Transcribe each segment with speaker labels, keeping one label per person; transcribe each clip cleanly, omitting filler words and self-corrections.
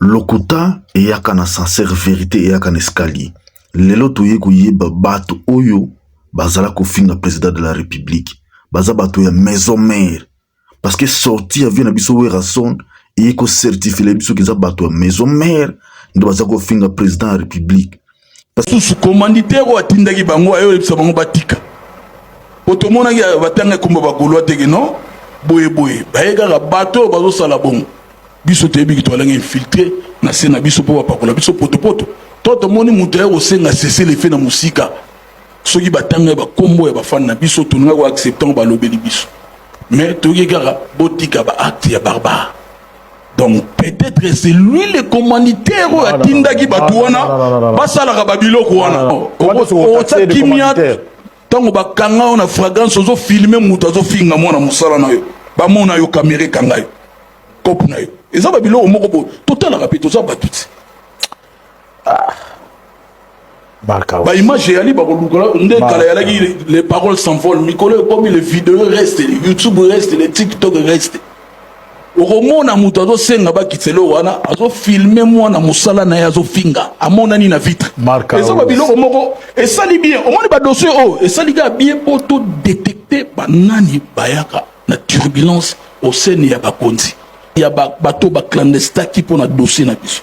Speaker 1: Lokuta eyaka na ascenseur, verite eyaka na escalier. Lelo toye koyeba bato oyo bazala kofinga président de la République baza bato ya maison mère, parce que sortie ya vie na biso Werrason eye kocertifier biso ke eza bato ya maison mère nde baza kofinga président ya République.
Speaker 2: Susu commanditaire oyo atindaki bango, ayoyebisa bango batika, po tomonaki batanga ekomba bagaulois teke non, boye boye baye kaka bato oyo bazosala bongo. Biso toyebiki toalanga infiltré na se na biso mpo bapakola biso potopoto. To tomoni moto aye kosenga cessez-le-feu na mosika. Soki batanga bakombo ya bafani na biso, toninga koaccepter ngo, balobeli biso, mais toyoki kaka botika baacte ya barbare. Donc peut-être c'est lui le commanditaire oyo atindaki bato wana basalaka babiloko wana. Otya kimia ntango bakanga yo na flagrance, ozofilmer moto azofinga mwana mosala na yo, bamona yo, caméra ekanga yo, kope na yo. Eza babiloko moko boye totalaka mpe toza bato ti. Baimage eyali bakoluka nde kala eyalaki les paroles s'envolent. Mikolo ekomi les vidéos reste, YouTube reste, le TikTok reste. Okomona moto azosenga bakitisa eloko wana, azofilmer mwana mosala na ye azofinga, amonani na vitre. Eza babiloko moko esali bien. Omoni badossier oyo esali kaka bien mpo todétecter banani bayaka na turbulence au sein ya bakonzi ya bato baclandestaki. Mpo na dossier na biso,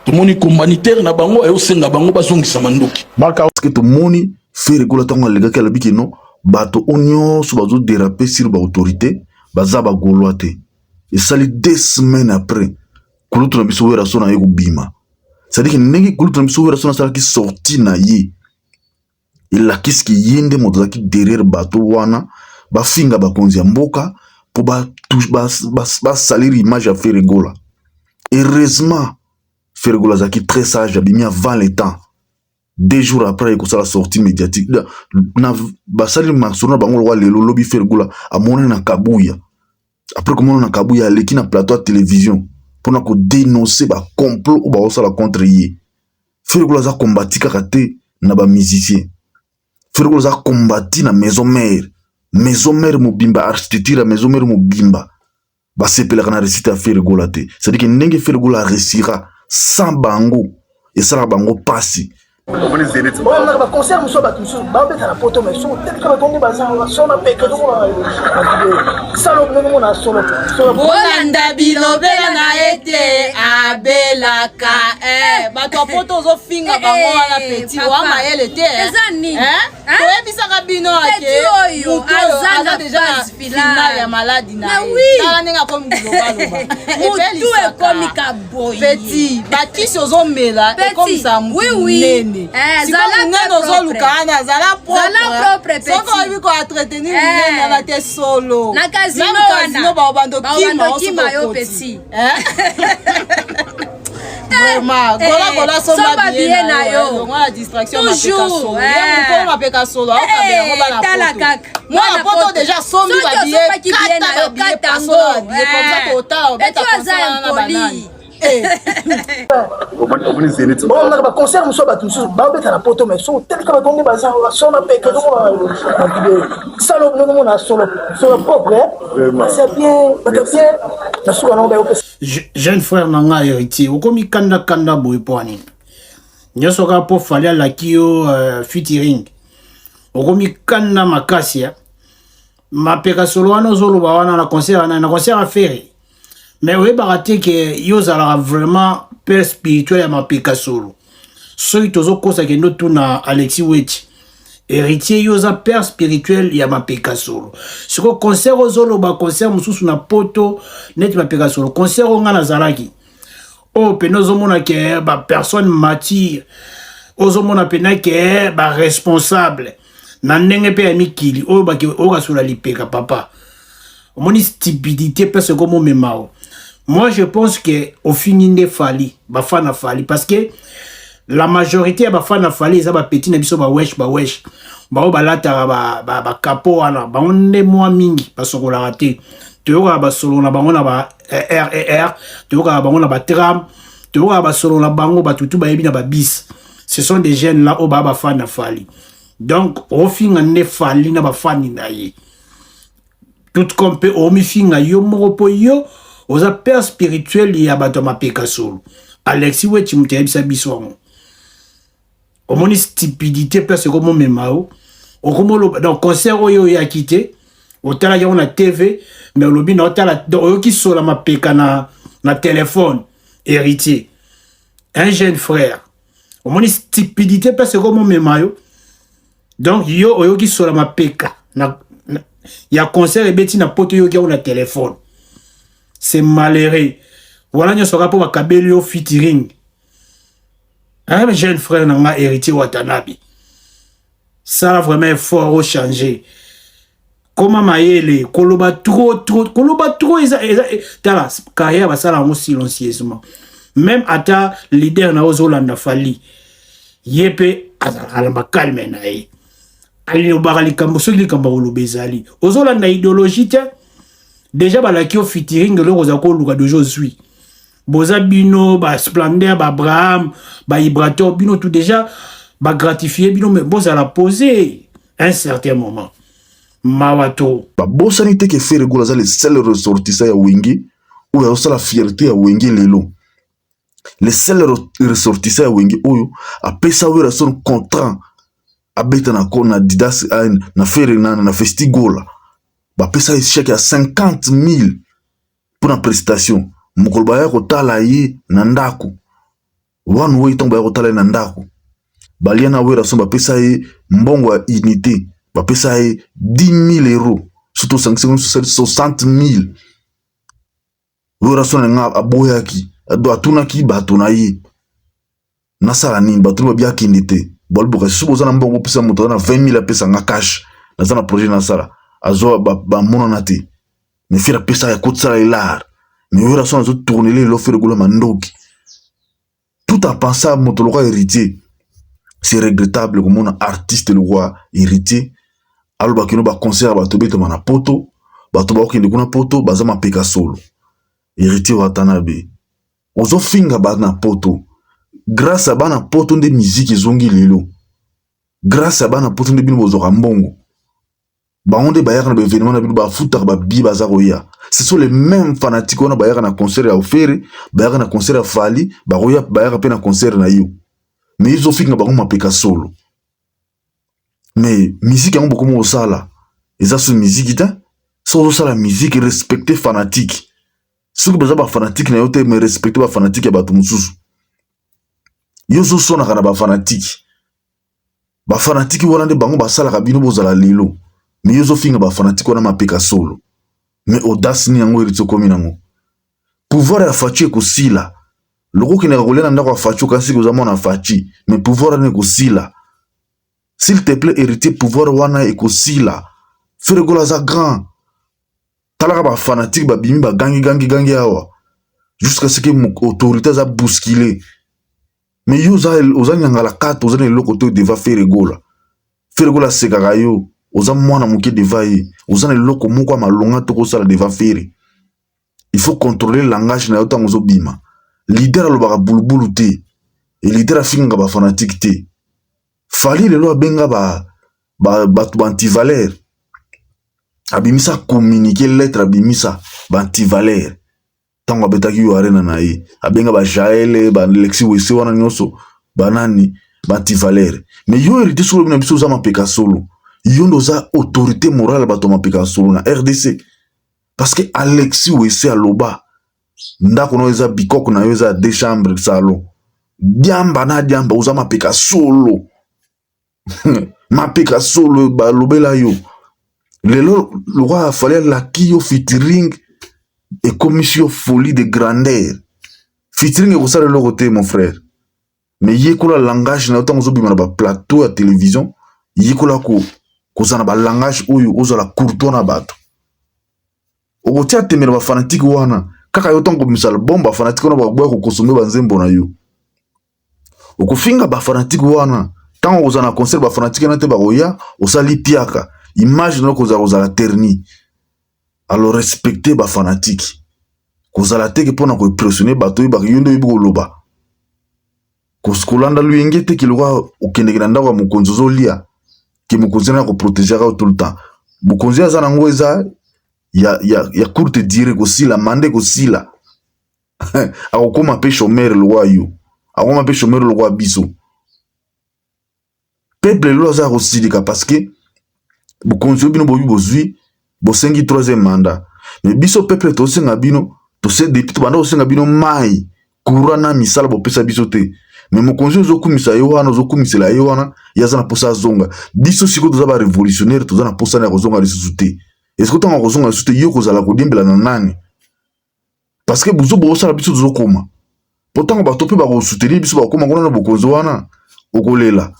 Speaker 2: tomoni commanditaire na bango ayosenga bango bazongisa mandoki.
Speaker 1: Parce que tomoni Ferre Gola, ntango alekaki, alobi ke non, bato oyo nyonso bazodéraper sur baautorité baza bagaulois te. Esali 2 semaines après, kulutu na biso Werrason aye kobima. C'est-à-dire que ndenge kulutu na biso Werrason asalaki sortie na ye, elakisiki ye nde moto azalaki derrière bato wana bafinga bakonzi ya mboka mpo basalir image ya Ferre Gola. Heureusement, Ferre Gola azalaki très sage, abimi avant le temps. 2 jours après, ekosala sortie médiatique na basali masolo na bango lokwa lelo. Lobi, Ferre Gola amonani na Kabuya. Après komona na Kabuya, aleki na plateau ya télévision mpona kodénoncer bacomplot oyo baosala contre ye. Ferre Gola aza kombati kaka te na bamusicien, Ferre Gola aza kombati na maison mère. Maison mère mobimba, architecture ya maison mère mobimba basepelaka na réussite ya Ferre Gola te. C'est-à-dire que ndenge Ferre Gola réussira sans bango, esalaka bango mpasi.
Speaker 3: Omonaka baconcert mosusu, bato mosusu babeta na poto, mais soki otelika bato nde baza solo peke, ozomona salo ndenge omona solo solo.
Speaker 4: Bolanda bilobela na ye te, abelaka bato ya poto ozofinga bango wana. Petit oa mayele te.
Speaker 5: Eza nini?
Speaker 4: Toyebisaka bino
Speaker 5: ake oyo aza
Speaker 4: déjà na finale ya maladi na ye. Tala ndenge akomi bilobaloba.
Speaker 5: Mutu ekomi kaboye.
Speaker 4: Petit, bakisi ozomela ekomisa mutu monene. Sikoyo monene ozoluka wana, azala propre. Soki oyebi koentretenir monene wana te, solo.
Speaker 5: Na casino wana
Speaker 4: baobanda
Speaker 5: okima yo, petit.
Speaker 4: Vraiment, gola gola, somba billet na yo, longola distraction. Mapeka solo, ye mokolo mapeka solo aokabela yango bana.
Speaker 5: Tala kaka.
Speaker 4: Mwana poto déjà sombi babillet, kata babillet, pasola babillet, comme ça totala obeta concert wana na banani.
Speaker 3: Omonaka baconcert mosusu, bato mosusu babeta na poto, mais soki otelika bato nde baza solo peke, ozomona salo ndenge omona solo solo propre, c'est bien, bato bien na suka nango bayopesa.
Speaker 6: Jeune frère na ngai Héritier, okomi kanda-kanda boye mpo anini? Nyonso kaka mpo Fally alaki yo featuring, okomi kanda makasi ya mapeka solo wana. Ozoloba wana na concert wana, na concert ya Ferre, mais oyebaka te ke yo ozalaka vraiment père spirituel ya mapeka solo. Soki tozokosa, kende otuna Alexis Weti. Héritier, yo oza père spirituel ya mapeka solo. Sikoyo concert ozoloba, concert mosusu na poto neti mapeka solo, concert oyo ngai nazalaki, oyo mpena ozomona ke bapersone mature, ozomona mpena ke baresponsable na ndenge mpe ya mikili oyo okasola lipeka. Papa, omoni stupidité mpe seko momema o. Moi, je pense que ofingi nde Fally, bafana Fally, parce que la majorité ya bafana Fally eza bapeti na biso, bawesh bawesh, bao balataka bakapo wana. Bango nde mwa mingi basokolaka te. Toyokaka basolo na bango na ba RER, toyokaka bango na batram, toyokaka basolo na bango, batutu bayebi na babis. Ce sont des jeunes là oyo baa bafani na Fally. Donc ofinga nde Fally na bafani na ye, tout comme mpe omifinga yo moko mpo yo. Oza père spirituel ya bato ya mapeka solo. Alexis Wetchi moto ayebisa biso yango. Omoni stupidité place ekomomema yo. Okomoloba donc concert oyo oyaki te, otalaki yango na TV, mais olobi na otala, donc oyoki sola mapeka na na téléphone. Héritier, un jeune frère, omoni stupidité place ekomomema yo. Donc yo oyoki sola mapeka na, na ya concert ebeti na poto, oyoki yango na téléphone. C'est malheureux. Wana nyonso kaka mpo bakabeli yo featuring. Un jeune frère na nga Héritier Watanabe, sala vraiment effort ochanger, koma mayele. Koloba trop trop, koloba trop eza eza. Tala carrière, basala yango silencieusement. Même ata leader na ozolanda Fally, ye mpe azalaka na bacalme na ye, alobaka likambo soki likambo akoloba ezali. Ozolanda idéologie te. Déjà balaki yo featuring, eloko oza koluka déjà ozwi. Boza bino basplendeur, baabraham, baibrator, bino tout déjà bagratifier bino, mais bozala posé un certain moment. Mawa to.
Speaker 1: Babosani te ke Ferre Gola aza le seul ressortissant ya Wenge oyo azosala fierté ya Wenge lelo, le seul ressortissant ya Wenge oyo apesa Werrason contrat abeta na ko na Adidas na Ferre na Festigola. Bapesa ye chèque ya 50 000 mpona prestation. Mokolo baya kotala ye na ndako one way, ntango baya kotala ye na ndako, balia na Werrason, bapesa ye mbongo ya unité, bapesa ye 10 000 euros, surtout osangisi ngo 60 000. Werrason nga aboyaki, atunaki bato na ye: "Nasala nini?" Bato babi akende te. Baloboka soki boza na mbongo, bopesa moto aza na 20 000, apesa nga cash, naza na projet nasala. Azwa, bamonana te. Mais Ferre apesaka, ekotisala elare. Mais Werrason azotourner lelo Ferre Gola mandoki, tout en pensant moto lokwa Héritier. C'est regrettable komona artiste lokwa Héritier alobaki no baconcert ya bato betama na poto, bato bakokende kuna poto baza mapeka solo. Héritier Watanabe, ozofinga bana poto. Grâce ya bana poto nde miziki ezongi lelo. Grâce ya bana poto nde bino bozwaka mbongo. Bango nde bayaka na baévénement na bino, bafutaka babi, baza koya. Ce sont les mêmes fanatiques wana bayaka na concert ya Ferre, bayaka na concert ya Fally, bakoya, bayaka mpe na concert na yo. Mais ezofinga bango mapeka solo. Mais miziki yango bokomi kosala eza so miziki te. Soki ozosala miziki, respecte fanatique. Soki baza bafanatike na yo te, mais respecte bafanatike ya bato mosusu. Yo ozosonaka na bafanatike, bafanatike wana nde bango basalaka bino bozala lelo. Mais yo ozofinga bafanatike wana mapeka solo. Mais audace nini yango Héritier okomi nango? Pouvoir ya Fatshi ekosila. Loko okendaka kolia na ndako ya Fatshi, okasi oza mwana Fatshi, mais pouvoir wana ekosila. S'il te plaît, Héritier, pouvoir wana ekosila. Ferre Gola aza grand. Talaka bafanatike babimi, bagangi gangi gangi awa jusqu'à ce que autorité aza bousculé. Mais yo oza, oza nyangala kata, oza na eloko te devant Ferre Gola. Ferre Gola asekaka yo, oza mwana moke devant ye. Oza na eloko moko ya malonga to kosala devant Ferre? Il faut contrôler langage na yo ntango ozobima. Leader alobaka bulubulu te e, leader afingaka bafanatike te. Fally lelo abenga bato ba, ba antivaleur, abimisa communiqué, lettre, abimisa baantivaleur. Ntango abetaki yo arena na ye, abenga bajaele, balexi wese wana nyonso, banani, baantivaleur. Mais yo Héritier, solo na biso oza mapeka solo. Yo nde oza autorité morale bato mapeka solo na RDC, parce que Alexis Wese aloba ndako na yo eza bikoko na yo eza deux chambres, salon, diamba na diamba. Oza mapeka solo, mapeka solo. Balobela yo lelo lokwa Fally alaki yo featuring, ekomisi yo folie de grandeur. Featuring ekosala eloko te, mon frère. Mais yekola langage na yo ntango ozobima na baplateau ya télévision. Yekola kozala na balangage oyo ozala courtois na bato. Okotia tembe na bafanatike wana kaka yo. Ntango kobimisa album, bafanatike wana baboya kokonsommer banzembo na yo. Okofinga bafanatike wana ntango okozala na concert, bafanatike wana te bakoya. Osali piaka, image na yo kozala kozala terni. Alors respecte bafanatike. Kozala teke mpona koimpressionner bato oyebaka yo nde oyebi koloba. Kolanda luyenge te ke lokwa okendeke na ndako ya mokonzi, ozolia ke mokonzi wana koprotégeaka yo tout le temps. Mokonzi aza nango eza ya, ya, ya courte durée, kosila mandat ekosila, akokóma mpe chômeur lokwa yo, akokóma mpe chômeur lokwa biso. Peuple lelo aza kosilika parce que bokonzi oyo bino boyi bozwi, bosengi troisième mandat. Mais biso peuple tosenga bino, depuis tobanda kosenga bino mai, courant na misala, bopesa biso te. Mais mokonzi oyo ozokumisa ye wana, ozokumisela ye wana, ye aza na mposa azonga. Biso sikoyo toza barévolutionnaire, toza na mposa na ya kozonga lisusu te. Eske ntango akozonga lisusu te, yo kozala kodiembela na nani? Parce que buzo bosala, biso tozokoma po ntango bato mpe bakosoutenir biso, bakokoma kuna na bokonzi wana, okolela.